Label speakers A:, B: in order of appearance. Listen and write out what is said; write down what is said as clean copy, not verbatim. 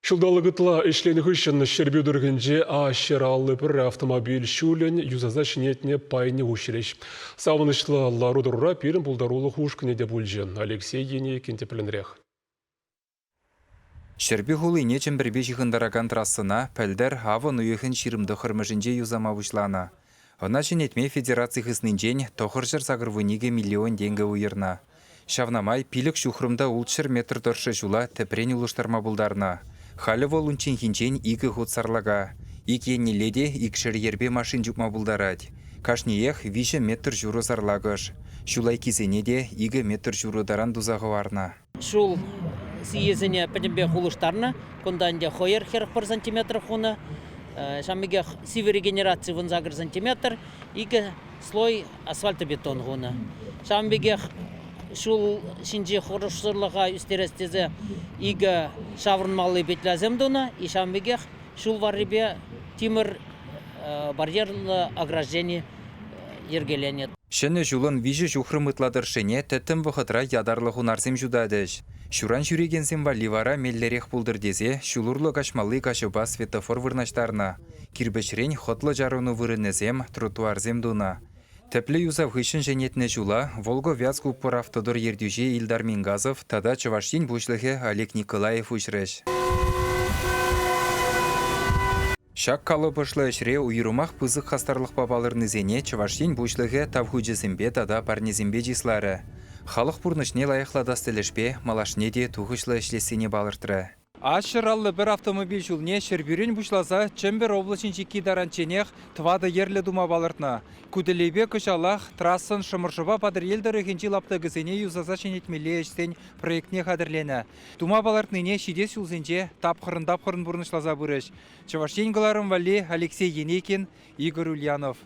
A: Ҫулталӑк ытла ӗҫленӗ хыҫҫӑн Ҫӗрпӳ тӑрӑхӗнче А151 автомобиль ҫулӗн юсаса ҫӗнетнӗ пайне уҫрӗҫ. Савӑнӑҫлӑ лару-тӑрура пирӗн пултарулӑх ушкӑнӗ те пулчӗ. Алексей Енейкин тӗплӗнрех.
B: Ҫӗрпӳ хулине Чӗмпӗрпе ҫыхӑнтаракан трассӑна пӗлтӗр авӑн уйӑхӗн 29-мӗшӗнче юсама пуҫланӑ. Ӑна ҫӗнетме федераци хыснинчен 982 миллион тенкӗ уйӑрнӑ. Ҫавна май 5 ҫухрӑм та 600 метр тӑршшӗ ҫула тӗпрен улӑштарма пултарнӑ. Халӗ вӑл унчченхинчен икӗ хут сарлака. Ик еннелле те икшер йӗрпе машин чупма пултарать. Кашниех 3 метр ҫурӑ сарлакӑш. Ҫул айккисене те 2 метр ҫурӑ таран туса хӑварнӑ.
C: Ҫул сийӗсене пӗтӗмпех улӑштарнӑ. Кунта ӗнтӗ хӑйӑр 41 сантиметр хунӑ. Ҫавӑн пекех сивӗ регенераци 18 сантиметр, икӗ слой асфальтобетон хунӑ. Ҫавӑн пекех ҫул ҫинчи хӑрушсӑрлӑха ӳстерес тесе икӗ ҫаврӑнмалли петлясем тунӑ. И ҫавӑн пекех ҫул варрипе тимӗр барьерлӑ ограждени йӗркеленӗ.
B: Ҫӗнӗ ҫулӑн виҫӗ ҫухрӑм ытла тӑршшӗне тӗттӗм вӑхӑтра ятарлӑ хунарсем ҫутатӗҫ. Ҫуран ҫӳрекенсем валли вара меллӗрех пултӑр тесе ҫул урлӑ каҫмалли каҫӑпа светофор вырнаҫтарнӑ, кирпӗчрен хӑтлӑ чарӑну вырӑнӗсем, тротуарсем тунӑ. Тӗплӗ юсав хыҫҫӑн ҫӗнетнӗ ҫула Волго-Вятскупоравтодор ертӳҫи Ильдар Мингазов тата Чӑваш Ен Пуҫлӑхӗ Олег Николаев уҫрӗҫ. Ҫак калӑпӑшлӑ ӗҫре уйрӑмах пысӑк хастарлӑхпа палӑрнисене Чӑваш Ен Пуҫлӑхӗ Тав хучӗсемпе тата парнесемпе чысларӗ. Халӑх пурнӑҫне лайӑхлатас тӗлӗшпе малашне те тухӑҫлӑ ӗҫлессине палӑртрӗ.
D: А151 автомобиль ҫулне Ҫӗрпӳрен пуҫласа Чӗмпӗр облаҫӗн чикки таранчченех тӑватӑ йӗрлӗ тума палӑртнӑ. Ку тӗллевпе кӑҫалах трассӑн Шӑмӑршӑпа Патӑрьел тӑрӑхӗнчи лаптӑкӗсене юсаса ҫӗнетмелли ӗҫсен проектне хатӗрленӗ. Тума палӑртнине ҫитес ҫулсенче тапхӑрӑн-тапхӑрӑн пурнӑҫласа пырӗҫ. Чӑваш Ен кӑларӑм валли Алексей Енейкин, Игорь Ульянов.